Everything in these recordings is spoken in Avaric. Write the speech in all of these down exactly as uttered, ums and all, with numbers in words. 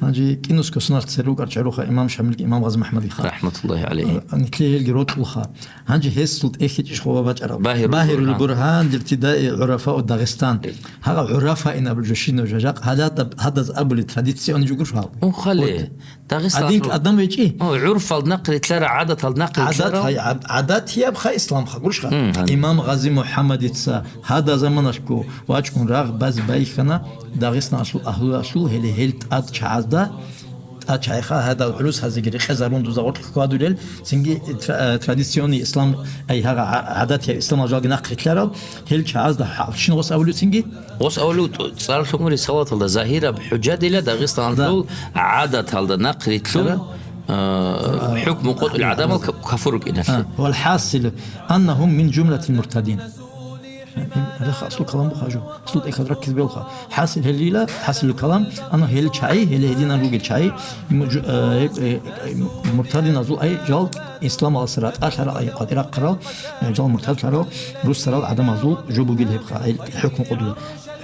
Гьанже кӀинусго соналъ цере рукӀарал чагӀи руха имам Шамилги имам Гъази МухӀаммадги ха. РахӀматуллагьи гӀалайгьи. Нилъее гьелги рокьулха. Гьанже гьесул тӀехьичӀищ хъуба бачӀараб. Багьирул Багьирул Бургьан. Бургьан, лиртидаи гӀурафаи Дагъистан. Гьагъа гӀурафаинаб жо щинаб жо жакъ гьадаб-, гьадаз абули традиционный жо гурхӀал. Унхъали. Вот. Дагъистан Адинг лъу-, адам вечӀи? О, гӀурфалда нахърилълъара, гӀадаталда нахърилълъара. ГӀадат гьай, гӀад-, гӀадатияб ха ислам ха, гуршха. М, гьан. Имам Гъази МухӀаммадица гьада заманалъго вачӀун рагъ базе байхьана Дагъистаналъул агьлуялъул, гьеле гьел тӀад чагӀазда, тӀад чагӀиха гьадал гӀурус гьазиги рекъезарун дуза гъоркь хьвадулел, цинги тра-, традиционный ислам, ай гьагъа гӀа-, гӀадатияб исламал жалги нахърилълъарал, гьел чагӀазда хӀалчи гъос абулев цинги? Гъос абулев тӀ-, цӀар лъугьун рисалаталда, загьираб хӀужа дила Дагъистаналъул Да. гӀадаталда нахърилълъун, Ара. а, хӀукму къотӀулел гӀадамал ка-, кафур рукӀиналъе. А, валхӀасил, аннагьум мин жумлатил муртадин. Гьеб, гьеб, аслу калам буха жо. Аслу тӀехьал раккиз белха. ХӀасил гьелила, хӀасилул калам, ана гьел чагӀи, гьеле гьединан ругел чагӀи, му-, жу-, э, э, э, муртадиназул ай жал исламалас ратӀалъарал ай къватӀирахъарал, э, жал муртадлъарал, руссарал гӀадамазул жо бугел гьебха, ай хӀукму къудула.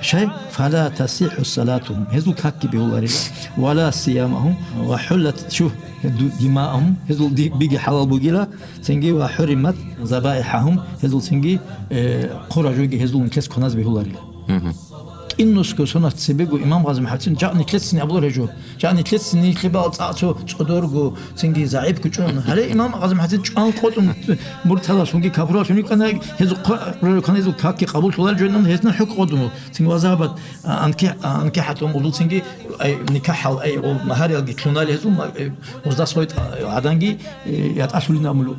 Щай? Фала тасихӀу салатухум. Гьезул какги бегьуларила. Вала сиямахум. Ва хӀуллат, шуф, ду-, димаахум. Гьезул ди-, биги хӀалал бугила. Цинги ва хӀуримат забаихӀахум, гьезул цинги, э, хъура жоги гьезул нилъес кваназ бегьуларила. Мгм. Кьиннусго сонат цебего имам Гъази МухӀаммадцин жакъ нилъецин абулар гьежо. Жакъ нилъецин нилъе бал цӀа-, цо цӀодорго, цинги загӀипго чӀун. Гьале имам Гъази МухӀаммадцин чӀван къотӀун мурталалъунги капуралъун йикӀана, гьезул хъура квана, гьезул какги къабуллъулар жойнан гьезна хӀукъ къотӀун. Цинги вазабат, а, анки-, а, анкихӀатун гъузул цинги, ай, никахӀал, ай, о, магьариялги лъунали гьезул, ма-, э, гъузда сойт, а, гӀаданги, э, ятӀалъулин амулу.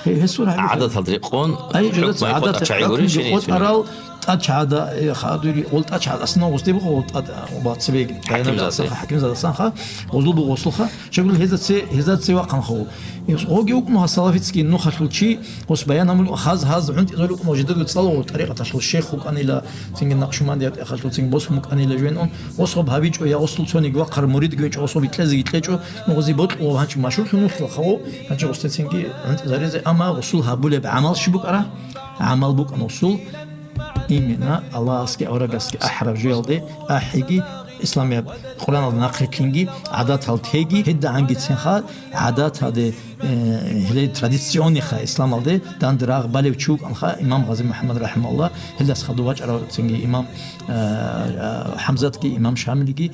Гье-, гьесура гьабиха. ГӀадаталда рекъон, Ай, хӀукму гӀадат, къотӀа чагӀи гӀадат, гурищ гӀадат, гьенир гӀадат, гьенир. Арал, тӀад чагӀада, э, хадури, гъол тӀад чагӀада, асна гъусти бухъа, гъол тӀад, э, бацебеги, ХӀакимзадасан. ХӀакимзадасан ха, гъузул бугъусулха. Щегул гьезаце, гьезаце вахъанха гъо. Гъоги вукӀун гьас салафитский нухалъул чи, гъос баян амул хаз, хаз гӀунтӀизарукӀун ва жидерго цӀалугъу тӀарикъаталъул шейх вукӀанила, цинги Накъшубандияб тӀехалъул цинги босун вукӀанила жвен ун, гъос гъоб гьабичӀо, я гъосул цониги вахъар мурид гьечӀо, гъосул бикьезеги кьечӀо, ну, гъози бокьула гьанчи машгьурлъун вухьла хаву, гьанчи гъосте цинги гӀунтӀизаризе, амма гъосул гьабулеб гӀамал щиб букӀара? ГӀамал букӀана гъосул, именно Аллагьасги аварагасги ахӀараб жоялде ахӀиги, исламияб Къуръаналда нахърилълъинги, гӀадатал теги, гьедда гӀангицинха, гӀадаталде, э, гьеле традиционныйха исламалде данде рагъ балев чи вукӀанха, имам Гъази МухӀаммад рахӀимагьуллагь, гьелдас хадув вачӀарав цинги имам, э, э, ХӀамзатги, имам Шамилги,